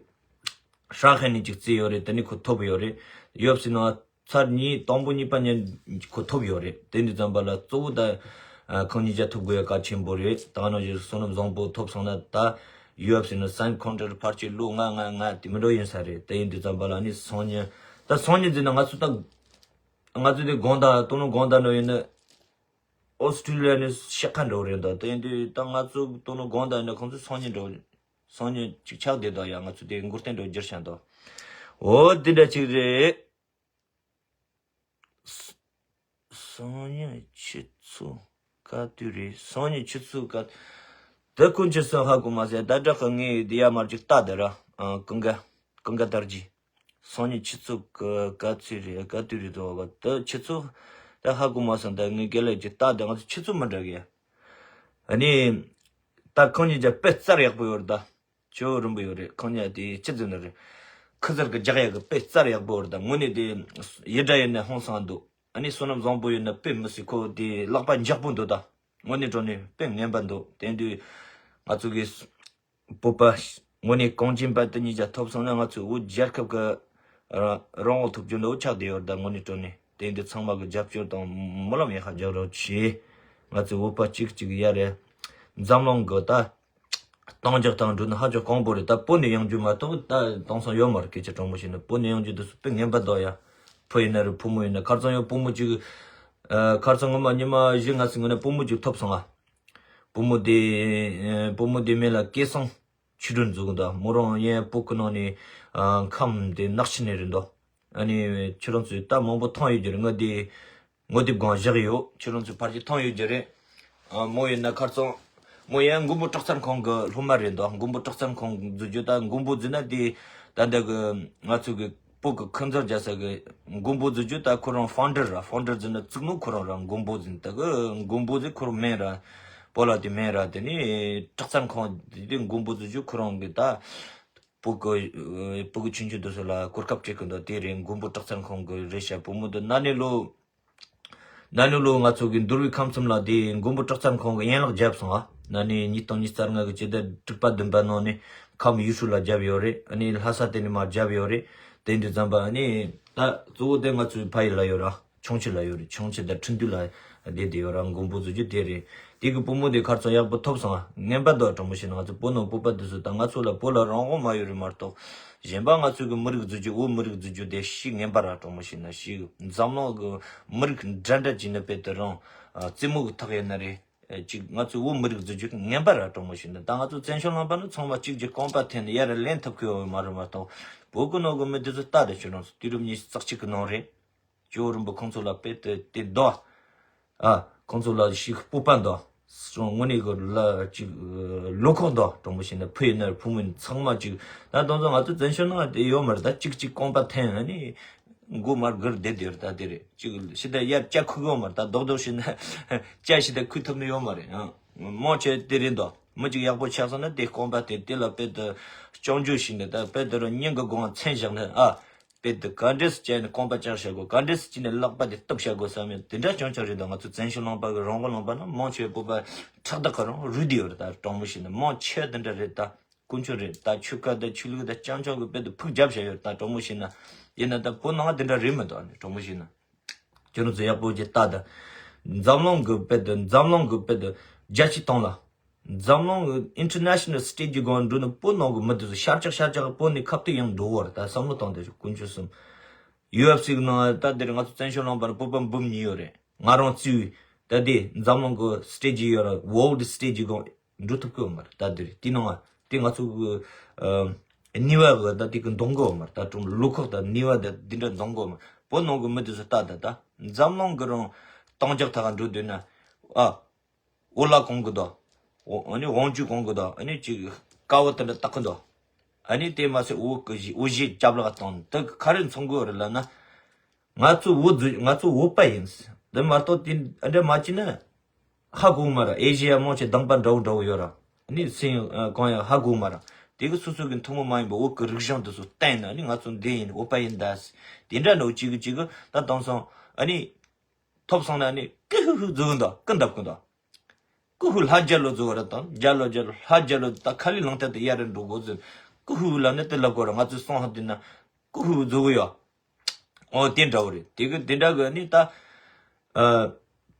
ཧྲ་ཧེ་ནི་ཅིག་བརྩི་ཡོད་རེད། དེ་ནི་ཁོ་ཐོབ་ཡོད་རེད། ཡུ་ཨེཕ་སི་ནང་ཚར་གཉིས་དང་པོ་གཉིས་པ་ཉིན་ཁོ་ཐོབ་ཡོད་རེད། དེ་འདི་ཙམ་པ་ལ་གཙོ་བོ་ད་ཨ་ཁང་གཉིས་ཀ་ཐོབ་དགོས་ཡ་གལ་ཆེན་པོ་རེད། ད་ནང་བཞིན་བསོད་ནམས་བཟང་པོ་ཐོབ་སོང་ན་ད་ཡུ་ཨེཕ་སི་ནང་སའིན་ཁོན་ཊེག་ཊི་ཕལ་ཆེར་ལོ་ལྔ་ལྔ་ལྔ་དེ་མི་འགྲོ་ཡིན་ས་རེད། དེ་ཡིན་དུས་ཙམ་པ་ལ་ནི་སང་ཉིན་ད་སང་ཉིན་ཟེར་ན་ང་ཚོ་ད་ང་ཚོ་དེ་དགོང་དག་སྟོན་ནོ་དགོང་དག་འགྲོ་ཡིན་ན་ཨོ་སི་ཁྲུ་ལི་ཡ་ནས་ཤག་ཁ་འགྲོ་རེད་འདུག་དེ་ཡིན་དུས་ད་ང་ཚོ་སྟོན་ནོ་དགོང་དག་ཡིན་ན་ཁོང་ཚོ་སང་ཉིན་འགྲོ། སང་ཉིན་ཅིག་ཆགས་བསྡད་འདུག་ཡ། ང་ཚོ་དེ་མགོ་རྟིང་འགྲོ་རྒྱུར་བྱས་འདུག་འོ་དེ་འདྲ་ཅིག་རེད། སང་ཉིན་ཆུ་ཚོད་ག་དུས་རེད། སང་ཉིན་ཆུ་ཚོད་ག་དེ་ཀུན་ཅི་སང་ཧ་གོ་མ་ཟད་ད་དྲག་གི་ངས་དེ་ཡ་མར་ཅིག་ལྟ་དེ་ར་ཨ་ཀུན་དགའ་ཀུན་དགའ་དར་རྒྱས། སང་ཉིན་ཆུ་ཚོད་ག་ག་ཚོད་རེད། ག་དུས་རེད་འདུག་བ་ད་ཆུ་ཚོད་ད་ཧ་གོ་མ་སོང་། ད་ངས་སྐད་ལ་ཅིག་ལྟ་དེ་ང་ཚོ་ཆུ་ཚོད་མི་འདྲ་གི་ཡ། ཨ་ནི་ད་ཁང་གཉིས་ཀ་དཔེ་རྩལ་ཡག་པོ་ཡོད་རེད་ད། ཅོ་རིན་པོ་ཡོད་རེད། ཁང་གཉིས་དེ་ཅི་ཟེར་ནི་རེད། ཁུ་ཚུར་གི་རྒྱག་ཡག་གི་དཔེ་རྩལ་ཡག་པོ་རེད་ད། དངོས་གནས་དེ་ཡི་དྲ་ཡིན་ན་ཧང་སང་འདུག་ཨ་ནི་བསོད་ནམས་བཟང་པོ་ཡིན་ན་དཔེ་མི་སྲིད་ཁོ་དེ་ལག་པ་མགྱོགས་པོ་འདུག་ད། དངོས་གནས་དྲང་གནས་དཔེ་ངན་པ་འདུག་དེ་དུས་ང་ཚོ་གི་བོད་པ་དངོས་གནས་གངས་ཅན་པ་དེ་གཉིས་ཀ་ཐོབ་སོང་ན་ང་ཚོ་བོད་རྒྱལ་ཁབ་གི་རང་དབང་ཐོབ་རྒྱུ་འདྲ་བོ་ཆགས་བསྡད་ཡོད་རེད་ད། དངོས་གནས་དྲང་གནས་དེ་འདི་ཚང་མ་གི་རྒྱབ་སྐྱོར་དང་སྨོན་ལམ་ཡག་ཤ་རྒྱག་རོགས་བྱེད། ང་ཚོ་བོད་པ་གཅིག་གཅིག་ཡ་རེད། འཛམ་གླིང་གི་ད་གཏིང་རྒྱག་དང་འགྲོ་ནི་ཧ་ཅང་དཀོན་པོ་རེད། ད་བོད་ནས་ཡོང་རྒྱུ་མ་གཏོགས་ད་དེང་སང་ཡོད་མ་རེད། སྐད་ཆ་དྲང་མོ་བཤད་ན་བོད་ནས་ཡོང་རྒྱུ་དེ་ཚོ་དཔེ་ངན་པ་འདུག་ཡ། བུ་ཡིན་ན་རེད་བུ་མོ་ཡིན་ན། ཁར་སང་ཡང་བུ་མོ་གཅིག་ཨ་ཁར་སང་སྔོན་མ་ཉི་མ་བཞི་ལྔ་ཙམ་སྔོན་ན་བུ་མོ་གཅིག་ཐོབ་སོང་ང་། བུ་མོ་དེ་ཨ་བུ་མོ་དེ་མིང་ལ་སྐལ་བཟང་ ཆོས་སྒྲོན་བཟོ་གི་འདུག་མོ་རང་ཡན་སྤོ་ཀི་ནང་ནས་ཨ་ཁམས་དེ་ནག་ཆུ་ནས་རེད་འདུག་ཨ་ནི་ཁྱོད་རང་ཚོས་ད་མང་པོ་མཐོང་ཡོད་རྒྱུ་རེད། ང་དེ་ངོ་དེབ་སྒང་བཞག་ཡོད། ཁྱོད་རང་ཚོས་ཕལ་ཆེར་མཐོང་ཡོད་རྒྱུ་རེད། ཨ་མོ་ཡིན་ན་ཁར་སང་མོ་ཡང་མགོན་པོ་སྐྲག་རྩལ་ཁང་གི་སློབ་མ་རེད་འདུག་མགོན་པོ་སྐྲག་རྩལ་ཁང་བཟོ་རྒྱུ་ད་མགོན་པོ་བཟོས་ན་དེ་ད་ལྟ་གི་ང་ཚོ་གི་བོད་ཀྱི་ཁུ་མཛོར་རྒྱག་ས་གི་མགོན་པོ་བཟོ་རྒྱུ་ད་ཁོ་རང་ཕའུན་ཌར་ར། ཕའུན་ཌར་ཟེར་ན་བཙུགས་ནོ་ཁོ་རང་ར། མགོན་པོ་ཟེར་ད་གི་མགོན་པོ་ཟེར་ཁོ་རང་མིང་ར། སྤོ་ལགས་དེ་མིང་ར། དེ་ནས་སྐྲག་རྩལ་ཁང་དེ་དེ་མགོན་པོ་བཟོ་རྒྱུ་ཁོ་རང་གི་ད་བོད་ཀྱི་བོད་ཀྱི་ཆུང་ཆུང་དེ་ཚོ་ལ་གོ་སྐབས་སྤྲད་གི་འདུག་དེ་རེད། མགོན་པོ་སྐྲག་རྩལ་ཁང་གི་རེད་ཤག་བུ་མོ་དེ་ན་ནིང་ལོ་ན་ནིང་ལོ་ང་ཚོ་གི་འདུལ་བའི་ཁམས་གསུམ་ལ་དེ་མགོན་པོ་སྐྲག་རྩལ་ཁང་གི་ཡན་ལག་བརྒྱབ་སོང་ཨ། ན་ནིང་ཉིས་སྟོང་ཉི་ཤུ་རྩ་ལྔ་གི་སྤྱི་ཟླ་དྲུག་པ་བདུན་པ་ནང་ནས་ཁམས་ཡུལ་ཤུལ་ལ་བརྒྱབ་ཡོད་རེད། ཨ་ནི་ལྷ་ས་དེ་ནས་མར་བརྒྱབ་ཡོད་རེད། དེ་འདྲ་ཙམ་པ་ཨ་ནི་ད་གཙོ་བོ་དེ་ང་ཚོའི་ཕ་ཡུལ་ལ་ཡོད་ར། ཆུང་ཆུ་ལ་ཡོད་རེད། ཆུང་ཆུ་དང་ཁྲིན་ཏུའུ་ལ་བསྡད་དེ་ཡོད་ར། མགོན་པོ་བཟོ་རྒྱུ་དེ་རེད། དེ་གི་བུ་མོ་དེ་ཁར་ཚོ་ཡག་པོ་ཐོབ་སོང་ཨ། ངན་པ་འདུག་དྲང་མོ་བཤད་ན་ང་ཚོ་བོད་ནང་བོད་པ་དེ་ཚོ་ད་ང་ཚོ་ལ་བོད་ལ་རང་དབང་མ་ཡོད་རེད་མ་གཏོགས། གཞན་པ་ང་ཚོ་གི་མི་རིགས་བཟོ་རྒྱུ་བོད་མི་རིགས་བཟོ་རྒྱུ་དེ་ཤི་ངན་པ་ར། དྲང་མོ་བཤད་ན་ཤི་འཛམ་གླིང་གི་མི་རིགས་འདྲ་འདྲ་བྱས་ནས་དཔེ་དེ་རང་རྩེད་མོ་གི་ཐག་ཡིན་ན་རེད། ཅིག་ང་ཚོའི་བོད་མི་རིགས་བཟོ་རྒྱུ་ངན་པ་ར། དྲང་མོ་བཤད་ན་ད་ང་ཚོ་བཙན་བྱོལ་ལུང་པ་ནི་ཚང་མ་གཅིག་གྱུར་རྐང་པ་འཐེན་ནས་ཡར་ལེན་ཐུབ་ཀྱི་ཡོད་མ་རེད་མ་གཏོགས། བོད་གི་ནང་གི་མི་དེ་ཚོ་ལྟ་དེ་ཁྱོད་རང་ཚོ་དུས་རབས་ཉི་ཤུ་རྩ་གཅིག་གི་ནང་རེད། ཇོ་རིན་པོ་ཁོང་ཚོ་ལ་དཔེ་དེ་དེ་འདུག་ཨ། ཁོང་ཚོ་ལ་ཞིག་སྤོབས་པ་འདུག་སོང་དངོས་གནས་གི་ལ་ཅིག་བློ་ཁོག་འདུག་དྲང་མོ་བཤད་ན་ཕུ་ཡིན་ན་བུ་མོ་ཡིན་ཚང་མ་ཅིག་ད་དེང་སང་ང་ཚོ་བཙན་བྱོལ་ནང་དེ་ཡོད་མ་རེད། ད་ཅིག་ཅིག་རྐང་པ་འཐེན་ཨ་ནི་མགོ་མར་སྒུར་བསྡད་དེ་རེད། ད་དེ་རེད། ཅིག་ཕྱི་ད་ཡར་སྐྱ་ཁུག་ཡོད་མ་རེད། ད་རྡོག་རྡོག་བྱས་ན་སྐྱ་ཕྱི་ད་ཁུག་ཐུབ་ནི་ཡོད་མ་རེད་ཨ། མང་ཆེ་དེ་རེད་འདུག་མི་གཅིག་ཡག་པོ་ཆགས་སོང་ན་དེ་རྐང་པ་དེ་དེ་ལ་དཔེ་དེ་སྐྱོན་བརྗོད་བྱས་ནས་ད་དཔེ་དེ་རུ་སྙིང་གི་སྒོ་ང་མཚན་བཞག་ནས་ཨ། དཔེ་དེ་ག་འདྲས་སུ་བྱས་ནས་རྐང་པ་བཅག་བྱ་དགོས། ག་འདྲས་སུ་བྱས་ནས་ལག་པ་དེ་གཏུབ་བྱ་དགོས་བསམ་ཡོད། དེ་འདྲ་ཅང་ཅང་རེད་འདུག་ང་ཚོ་བཙན་བྱོལ་ལུང་པ་གི་རང་དབང་ལུང་པ་ན་མང་ཆེ་བོད་པ་ཁྲག་དག་གི་རང་རུལ་བསྡད་ཡོད་རེད། ད་དྲང་མོ་བཤད་ན་མང་ཆེ་དེ་འདྲ་རེད། ད་དཀོན་མཆོག་རེད། ད་ཆོལ་ཁ་དང་ཆོས་ལུགས་དང་ཅང་ཅང་གི་དཔེ་དེ་ཕུགས་བརྒྱབ་བྱ་ཡོད། ད་དྲང་མོ་བཤད་ན་ཡིན་ན་ད་བོད་ནང་དེ་འདྲ་རེད་མི་འདུག་དྲང་མོ་བཤད་ན། ཁྱོད་རང་ཚོ་ཡག་པོ་ཅིག་ལྟ་དང་། འཛམ་གླིང་གི་དཔེ་དེ་འཛམ་གླིང་གི་དཔེ་དེ་རྒྱ་ཆེ་གཏོང་ལ། འཛམ་གླིང་གི་international stage གི་སྒང་འགྲོ་ནས་བོད་ནང་གི་མི་དེ་ཚོ་ཤར་ཕྱོགས་ཤར་ཕྱོགས་བོད་ནས་ཁ་གཏད་ཡང་འགྲོ་བར་ད་བསམ་བློ་བཏང་དེ་དཀོན་མཆོག་གསུམ། ཡུ་ཨེཕ་སི་གི་ནང་ད་དེར་ང་ཚོ་བཙན་བྱོལ་ལུང་པ་ནས་བོད་པ་འབུམ་གཉིས་ཡོད་རེད། ང་རང་གཙོས་ད་དེ་འཛམ་གླིང་གི་stage ཡོད་ར་world stage གི་སྒང་འགྲོ་ཐུབ་ཀྱི་ཡོད་མ་རེད། ད་དེར་དེ་ནང་དེ་ང་ཚོ་གི་ནུས་པ་གི་ད་དེ་གི་འདང་གི་ཡོད་མ་རེད། ད་ཀྲུང་བློ་ཁོག་ད་ནུས་པ་ད་དེ་འདྲ་འདང་གི་ཡོད་མ་རེད། བོད་ནང་གི་མི་དེ་ཚོ་ད་ད་ད་འཛམ་གླིང་གི་རང་གཏམ་རྒྱག་ཐག་འགྲོ་འདོད་ན་ཨ། འོ་ལ་གོང་གི་དོ། འོ་ཨ་ནི་དབང་ཆུ་གོང་གི་དོ། ཨ་ནི་ཅིག་དཀའ་བ་དེ་འདྲ་བཏགས་གི་དོ། ཨ་ནི་དེ་མ་ཟད་འོ་གི་གཞི་འོ་གཞི་རྒྱབ་ལ་གཏོང་དེ་གི་ག་རེ་མཚོན་གི་ཡོད་རེད་ལབ་ན། ང་ཚོ་བོད་བཟོ་ང་ཚོ་བོད་པ་ཡིན། དེ་མ་གཏོགས་དེ་འདྲ་མ་བྱས་ན། ཧ་གོ་མ་ར། ཨེ་ཤེ་ཡ་མང་ཆེ་གདམས་པ་འདྲ་བོ་འདྲ་བོ་ཡོད་ར། ཨ་ནི་སེམས་གང་ཡང་ཧ་གོ་མ་ར། དེ་གི་སོ་སོ་གི་ཐུན་མོང་མ་ཡིན་པའི་བོད་གི་རིག་གཞུང་དེ་ཚོ་བསྟན་ན་ཨ་ནི་ང་ཚོ་འདི་ཡིན་བོད་པ་ཡིན་ད། དེ་འདྲ་འདྲ་བོ་གཅིག་གི་གཅིག་གི་ད་དེང་སང་ཨ་ནི། ཐོབ་སོང་ན་ནི་ཀི་ཧུ་ཧུ་རྫོགས་འདུག་ཀི་འདབ་ཀི་འདུག་ཀི་ཧུ་ལྷ་རྒྱལ་ལོ་རྫོགས་ར་དང་རྒྱལ་ལོ་རྒྱལ་ལོ་ལྷ་རྒྱལ་ལོ་ད་ཁ་ལི་ལང་ཏེ་ཏེ་ཡ་རེ་འགྲོ་དགོས་ཟེར། ཀི་ཧུ་ལ་ནི་དེ་ལབ་དགོས་ར། ང་ཚོས་སོང་ཧ་དེ་ན་ཀི་ཧུ་རྫོགས་གི་ཡོད། ཨོ་དེ་འདྲ་བོ་རེད། དེ་གི་དེ་འདྲ་གི་ནི་ད་ཨ་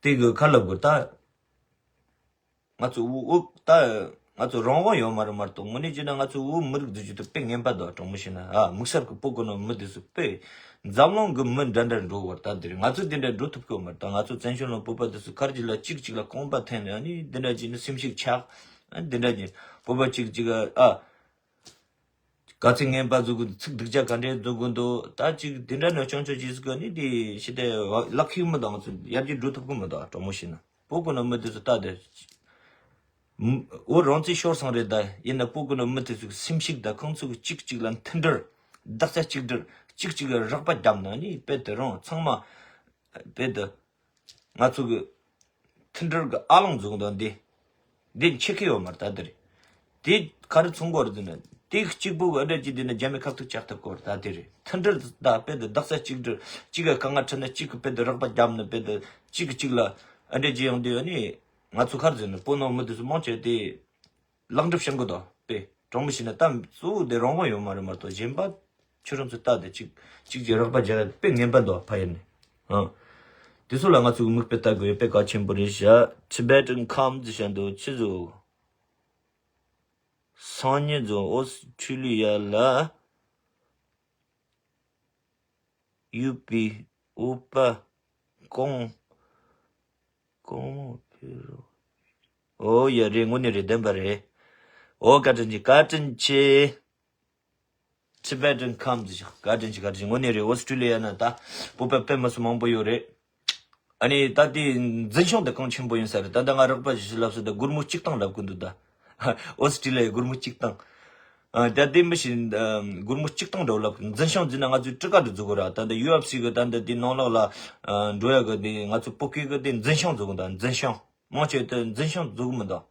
དེ་གི་ཁ་ལབ་དགོས་ད། ང་ཚོ་འུ་འུ་ད་ང་ཚོ་རང་དབང་ཡོད་མ་རེད་མ་གཏོགས་དངོས་གནས་བྱས་ན་ང་ཚོ་བོད་མི་རིགས་བསྡུ་རྒྱུ་དེ་དཔེ་ངན་པ་འདུག་དྲང་མོ་བཤད་ན་ཨ་དམིགས་བསལ་གྱི་བོད་ཀྱི་ནང་མི་དེ་ཚོ་དཔེ་འཛམ་གླིང་གི་མི་འདྲ་འདྲ་འགྲོ་བར་ད་དེ་རེད། ང་ཚོ་དེ་འདྲ་འགྲོ་ཐུབ་ཀྱི་ཡོད་མ་རེད། ད་ང་ཚོ་བཙན་བྱོལ་ནང་བོད་པ་དེ་ཚོ་ཁར་གྱི་ལ་གཅིག་གཅིག་ལ་རྐང་པ་འཐེན་ནས་ཨ་ནི་དེ་འདྲ་བྱས་ནས་སེམས་ཤུགས་ཆག་ཨ་ནི་དེ་འདྲ་བྱས་བོད་པ་གཅིག་གཅིག་ཨ། ག་ཚད་ངན་པ་བཟོ་གི་འདུག་ཚིག་སྡུག་ཅག་ག་འདྲས་བཟོ་གི་འདུག་ད་ཅིག་དེ་འདྲ་ནས་སྐྱོན་བརྗོད་བྱེད་ཟིག་གི་ནི་དེ་ཞི་བདེ་ལག་ཁྱིག་མི་འདུག་ང་ཚོ་ཡར་རྒྱས་འགྲོ་ཐུབ་གི་མི་འདུག་དྲང་མོ་བཤད་ན་བོད་ཀྱི་ནང་མི་དེ་ཚོ་ལྟ་དེ། འོ་རང་ཚོས་ཤོར་སོང་རེད་ད། ཡིན་ན་བོད་ཀྱི་ནང་མི་དེ་ཚོའི་སེམས་ཤུགས་དང་ཁོང་ཚོ་གི་གཅིག་གཅིག་ལ་མཐུན་སྒྲིལ་རྡོག་རྩ་གཅིག་སྒྲིལ་གཅིག་གཅིག་ལ་རོགས་པ་བརྒྱབ་ན་ནི་དཔེ་དེ་རང་ཚང་མ་དཔེ་དེ། ང་ཚོ་གི་མཐུན་སྒྲིལ་གི་ཨ་ལོང་འཛུགས་འདུག་འདི། འདི་འཆི་གི་ཡོད་མ་རེད་ད་དེ་རེད། དེ་ག་རེ་མཚོན་གོ་རེད་ཟེར་ན། དེ་གཅིག་པུ་གི་ཨ་འདྲ་གཅིག་དེ་ནི་རྒྱ་མི་ཁ་ཐུག་བཅག་ཐུབ་གོ་རེད་ད་དེ་རེད། མཐུན་སྒྲིལ་ད་དཔེ་དེ་རྡོག་རྩ་གཅིག་སྒྲིལ་གཅིག་གི་དཀའ་ངལ་འཕྲད་ན་གཅིག་གི་དཔེ་དེ་རོགས་པ་བརྒྱབ་ནས་དཔེ་དེ་གཅིག་གི་གཅིག་ལ་ཨ་འདྲ་གཅིག་ཡོང་དུས་ཨ་ནི་ང་ཚོ་ག་རེ་ཟེར་ན་བོད་ནང་མི་དེ་ཚོ་མང་ཆེ་དེ། ལག་འགྲུབ་བྱེད་དགོས་དོ། དཔེ་དྲང་མོ་བཤད་ན་གཏམ་གཙོ་བོ་དེ་རང་དབང་ཡོད་མ་རེད་མ་གཏོགས་གཞན་པ་ཁྱོད་རང་ཚོ་ལྟ་དེ་གཅིག་གཅིག་གིས་རོགས་པ་རྒྱག་ཡ་དཔེ་ངན་པ་འདུག་ཕ་ཡུལ་ནས། ཨང་། དེ་ཚོ་ལ་ང་ཚོ་གི་མིག་དཔེ་ལྟ་དགོས་ཡོད་དཔེ་གལ་ཆེན་པོ་རེད་ཤག Tibetan Calm ཟེར་བྱ་འདུག་ཆི་ཟིག་སང་ཉིན་ཚོ་ཨོ་སི་ཁྲུ་ལི་ཡ་ལ། ཡུ་པི་ཨུ་པ་ཀོང་ཀོང་ཕི་རོ། ཨོ་ཡ་རེད། དངོས་གནས་རེད། བདེན་པ་རེད། ཨོ་བཀའ་དྲིན་ཆེ། བཀའ་དྲིན་ཆེ། Tibetan comes. བཀའ་དྲིན་ཆེ། བཀའ་དྲིན་ཆེ། དངོས་གནས་རེད། ཨོ་སི་ཀྲི་ལི་ཡ་ན་ད་བོད་པ་དཔེ་མི་སྲིད་མང་པོ་ཡོད་རེད། ཨ་ནི་ད་དེ་འཛིན་ཤོག་དེ་གང་ཆེན་པོ་ཡིན་ས་རེད། ད་ལྟ་ང་རོགས་པ་ཞིག་ལབ་སོང་། ད་སྒོར་མོ་གཅིག་སྟོང་ལབ་གི་འདུག་ད་ཨོ་སི་ཀྲི་ལི་ཡའི་སྒོར་མོ་གཅིག་སྟོང་། ཨ། ད་དེ་མི་ཤེས། ཨ། སྒོར་མོ་གཅིག་སྟོང་འདྲ་བོ་ལབ་གི། འཛིན་ཤོག་འཛིན་ན་ང་ཚོས་ཊི་ཀཊ་འཛུགས་དགོས་ར། ད་ལྟ་ཡུ་ཨེཕ་སི་གི་ད་ལྟ་དེ་ནང་ལོགས་ལ་ཨ་འགྲོ་ཡ་གི་དེ་ང་ཚོ་བོད་སྐད་གི་དེ་འཛིན་ཤོག་འཛུགས་གི་འདུག་འཛིན་ཤོག་མང་ཆེ་དེ་འཛིན་ཤོག་འཛུགས་གི་མི་འདུག་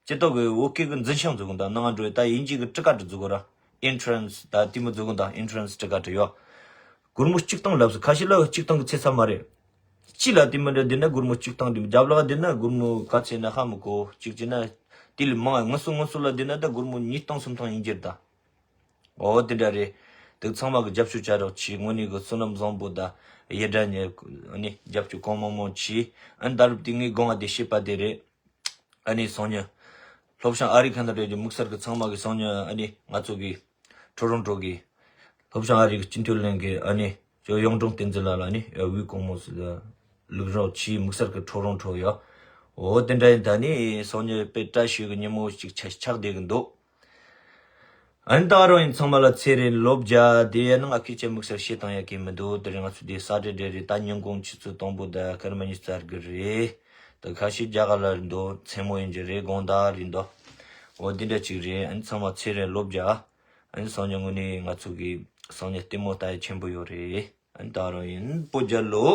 སྤྱི་ཚོགས་ཀྱི་བོད་སྐད་ཀྱི་འཛིན་ཤོག་འཛུགས་གི་འདུག་ནང་ང་འགྲོ་ཡ། ད་དབྱིན་ཇི་གི་ཊི་ཀཊ་འཛུགས་དགོས་ར། ཨིན་ཤུ་རན་སི་ད་དེ་མོ་འཛུགས་གི་འདུག་ཨིན་ཤུ་རན་སི་ཊི་ཀཊ་ཡོད། སྒོར་མོ་གཅིག་སྟོང་ལབ་སོང་། ཁ་ཤས་ལ་གཅིག་སྟོང་གི་ཚད་ཚད་མ་རེད། སྤྱི་ལ་དེ་མི་འདྲ་འདི་ན་སྒོར་མོ་གཅིག་སྟོང་འདི་རྒྱབ་ལོགས་འདི་ན་སྒོར་མོ་ག་ཚད་ན་ཧ་མི་གོ། གཅིག་བྱས་ན་དེ་ལས་མང་། དངོས་སུ་དངོས་སུ་ལ་འདི་ན་ད་སྒོར་མོ་ཉིས་སྟོང་སུམ་སྟོང་ཡིན་རྒྱུ་རེད་ད། ཨོ་དེ་འདྲ་རེད། དེ་ཚང་མ་གི་རྒྱབ་སྐྱོར་བྱ་རོགས་གྱིས། དངོས་གནས་གི་བསོད་ནམས་བཟང་པོ་དང་ཡི་དྲ་ཉེ་ནི་རྒྱབ་སྐྱོར་གང་མང་མང་གྱིས། ཨ་ནི་ད་རུང་དེ་ངའི་དགོངས་པ་དེ་བཤད་པ་དེ་རེད། ཨ་ནི་སང་ཉིན་ལྷོ་བྱང་ཨ་རི་ཁ་ན་ཌ་གི་དམིགས་བསལ་གི་ཚང་མ་གི་སང་ཉིན་ཨ་ནི་ང་ཚོ་གི་ཊོ་རོན་ཊོ་གི་ལྷོ་བྱང་ཨ་རི་གི་སྤྱི་འཐུས་ལྷན་གི་ཨ་ནི་ཅོ་གཡུང་དྲུང་བསྟན་འཛིན་ལགས་ལ་ཨ་ནི་དབུས་གོང་མ་ལ་ལུག་རོགས་གྱིས། དམིགས་བསལ་གི་ཊོ་རོན་ཊོ་ཡོད། འོ་དེ་འདྲ་ཡིན། ད་ནི་སང་ཉིན་དཔེ་བཀྲ་ཤིས་གི་ཉིན་མོ་ཞིག་ཆགས་ཆགས་བསྡད་གི་འདུག་ཨ་ནི་ད་རང་ཡིན་ཚང་མ་ལ་ཚེ་རིང་ལོ་བརྒྱ། དེ་ཡང་ན་ང་སྐད་ཆ་དམིགས་བསལ་བཤད་སྟངས་ཡག་གི་མི་འདུག་དེ་རིང་ང་ཚོ་དེ་ས་ཌེ་ཌེ་རེད། ད་ཉིན་གུང་ཆུ་ཚོད་དང་པོ་དང་སྐར་མ་ཉི་ཤུ་རྩ་དགུ་རེད། ད་ཁ་ཤས་རྒྱ་གར་ལ་རེད་འདུག་མཚན་མོ་ཡིན་གྱི་རེད། དགོང་དག་རེད་འདུག་འོ་དེ་འདྲ་ཅིག་རེད། ཨ་ནི་ཚང་མ་ཚེ་རིང་ལོ་བརྒྱ། ཨ་ནི་སང་ཉིན་དངོས་གནས་ང་ཚོ་གི་སང་ཉིན་ལྟད་མོ་ལྟ་ཡ་ཆེན་པོ་ཡོད་རེད། ཨ་ནི་ད་རང་ཡིན་བོད་རྒྱལ་ལོ།